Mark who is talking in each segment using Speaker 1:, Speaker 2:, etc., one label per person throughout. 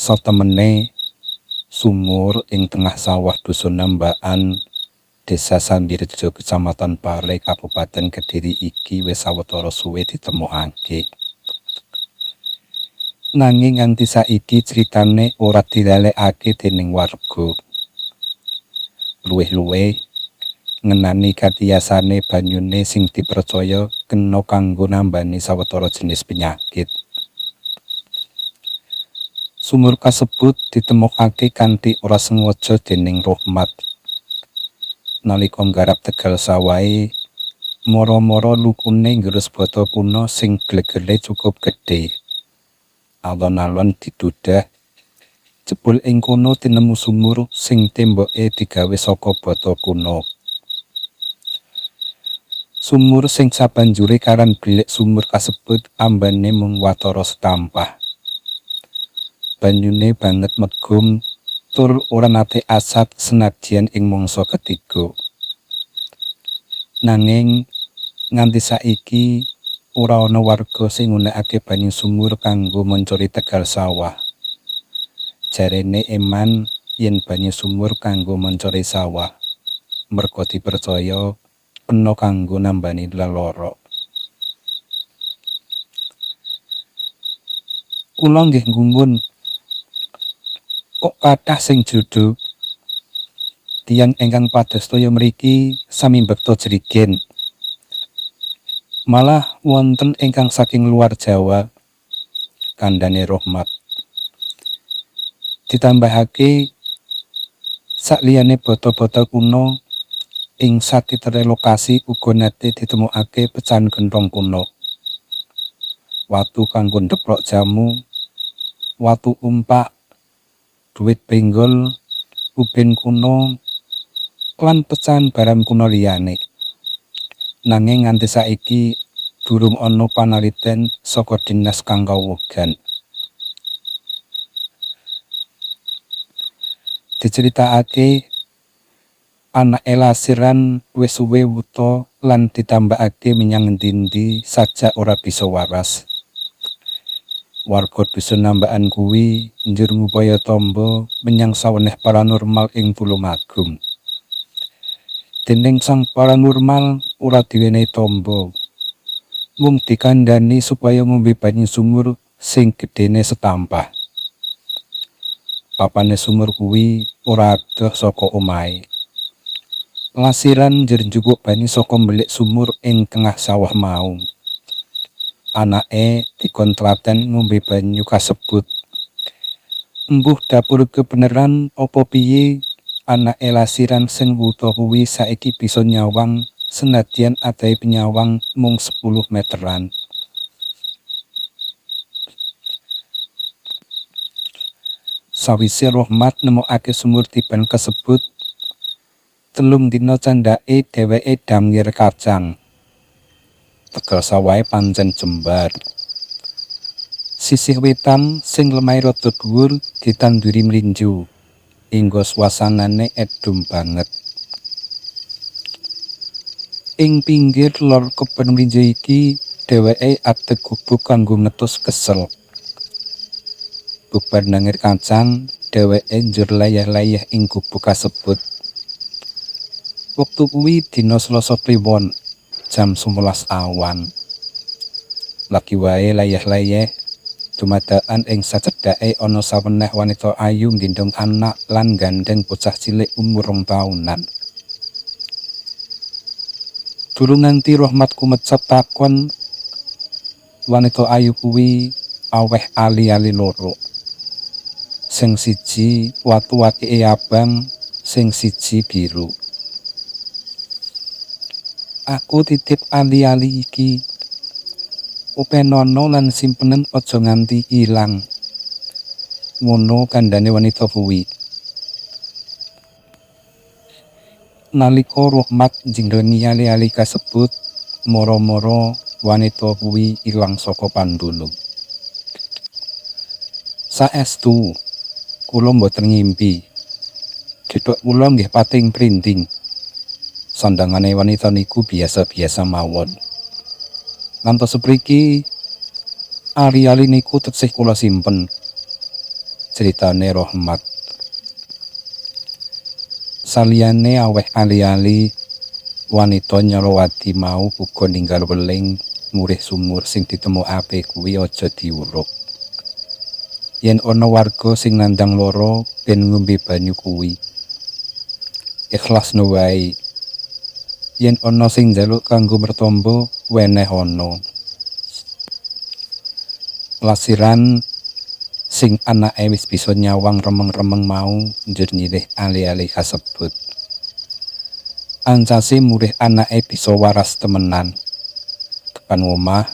Speaker 1: Satemene sumur ing tengah sawah Dusun Nambakan, Desa Sambirejo, Kecamatan Pare, Kabupaten Kediri iki wis sawetara suwe ditemokake. Nanging nganti saiki critane ora dilalekake dening warga. Luwih-luwih ngenani katiyasane banyune sing dipercaya kena kanggo nambani sawetara jenis penyakit. Sumur kasebut ditemokake kanthi ora sengaja dening Rohmat. Nalika nggarap tegal sawahe, mara-mara lukune nggerus bata kuna sing glegere cukup gedhe. Alon-alon didudah, jebul ing kono tinemu sumur sing temboke digawe saka bata kuna. Sumur sing sabanjure karan belik sumur kasebut ambane mung watara setampah. Banyune banget megum tur ora nate asat senadyan ing mangsa ketiga. Nanging nganti saiki ora ana warga sing nggunakake banyu sumur kanggo moncori tegal sawah. Jarene eman yen banyu sumur kanggo moncori sawah, merga dipercaya kena kanggo nambani lelara. Kula nggih nggumun, kok kathah sing jodho. Tiyang ingkang padastaya mriki sami mbekta jerigen. Malah wonten ingkang saking luar Jawa, kandhane Rohmat. Ditambahake sakliyane bata-bata kuna ing sakitere lokasi uga nate ditemokake pecahan genthong kuna. Watu kanggo ndheprok jamu, watu umpak, duit benggol, ubin kuna, lan pecahan barang kuna liyane. Nanging nganti saiki durung ana panaliten saka dinas kang kawegan. Diceritakake anake Lasiran wis suwe wuta lan ditambakake menyang endi-endi sajak ora bisa waras. Warga dusun Nambakan kuwi njur ngupaya tamba menyang saweneh paranormal ing Tulungagung. Dening sang paranormal ora diwenehi tamba, mung dikandhani supaya ngombe banyu sumur sing gedhene setampah. Papane sumur kuwi ora adoh saka omahe. Lasiran njur njupuk banyu saka mbelik sumur ing tengah sawah mau. Anake dikon tlaten ngombe banyu kasebut. Embuh dapur kebeneran apa piye, anake Lasiran sing wuta kuwi saiki bisa nyawang senadyan adahe penyawang mung 10 meteran. Sawise Rohmat nemokake sumur tiban kasebut, 3 dina candhake dheweke dangir kacang. Tegal sawahe pancen jembar. Sisih wetan sing lemahe rada dhuwur ditanduri mlinjo, hingga suasanane edhum banget. Ing pinggir lor kebon mlinjo iki dheweke adeg gubuk kanggo ngetus kesel. Bubar nangir kacang, dheweke njur leyeh-leyeh ing gubuk kasebut. Wektu kuwi dina Selasa Kliwon, jam 11 awan. Lagi wae leyeh-leyeh, dumadakan ing sacedhake ana saweneh wanita ayu nggendhong anak lan nggandheng bocah cilik umur 2 taunan. Durung nganti Rohmat kumecap takon, wanita ayu kuwi aweh ali-ali loro. Sing siji watu watike abang, sing siji biru. Aku titip ali-ali iki. Openono lan simpenen aja nganti ilang. Ngono kandhane wanita kuwi. Nalika Rohmat njinglengi ali-ali kasebut, mara-mara wanita kuwi ilang saka pandulung. Saestu kula mboten ngimpi. Gethuk kula nggih pating printing. Sandangane wanita niku biasa-biasa mawon. Ngantos sepriki ali-ali niku tesih kula simpen. Critane Rohmat. Saliyane aweh ali-ali, wanita nyarawati mau uga ninggal weling murih sumur sing ditemokake kuwi aja diuruk. Yen ana warga sing nandhang lara ben ngombe banyu kuwi. Ikhlasno wae. Yen ana sing njaluk kanggo mertamba, wenehana. Lasiran sing anake wis bisa nyawang remeng-remeng mau njur nyilih ali-ali kasebut. Ancase murih anake bisa waras temenan. Tekan omah,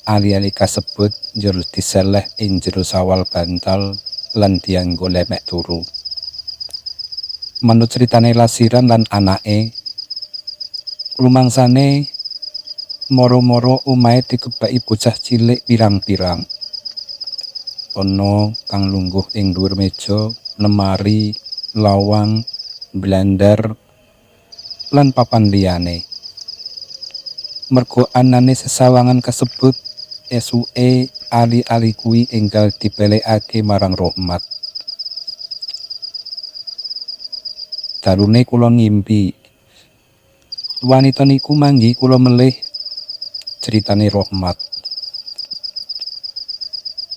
Speaker 1: ali-ali kasebut njur diseleh ing jero sawal bantal lan dianggo lemek turu. Manut critane Lasiran lan anake, rumangsane mara-mara omahe dikebaki bocah cilik pirang-pirang. Ana kang lungguh ing dhuwur meja, lemari, lawang, blandar, lan papan liyane. Merga anane sesawangan kasebut, esuke ali-ali kuwi enggal dibelekake marang Rohmat. Dalune kula ngimpi. Wanita niku manggihi kula melih, critane Rohmat.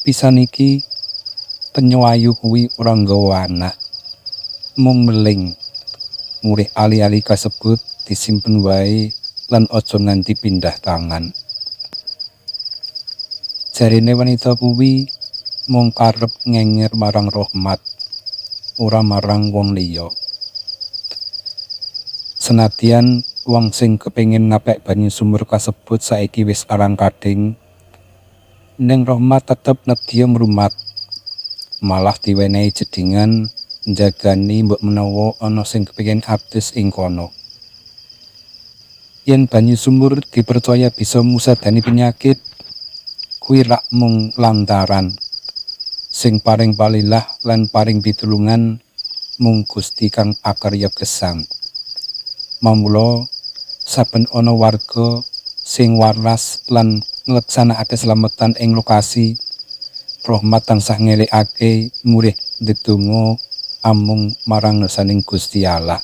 Speaker 1: Pisan iki tenyo ayu kuwi ora nggawa anak, mung meling. Murih ali-ali kasebut disimpen wae lan aja nganti pindah tangan. Jarene wanita kuwi mung karep ngenger marang Rohmat, ora marang wong liya. Senadyan wong sing kepengin ngapek banyu sumur kasebut saiki wis arang kading, ning Rohmat tetep nedya ngrumat. Malah diwenehi jedingan njagani mbok menawa ana sing kepengin adus ing kono. Yen banyu sumur dipercaya bisa musadani penyakit, kuwi rak mung lantaran. Sing paring palilah lan paring pitulungan mung Gusti kang akarya gesang. Mamula saben ana warga sing waras lan ngleksanakake slametan ing lokasi, Rohmat tansah ngelingake murih ndedonga amung marang ngersaning Gusti Allah.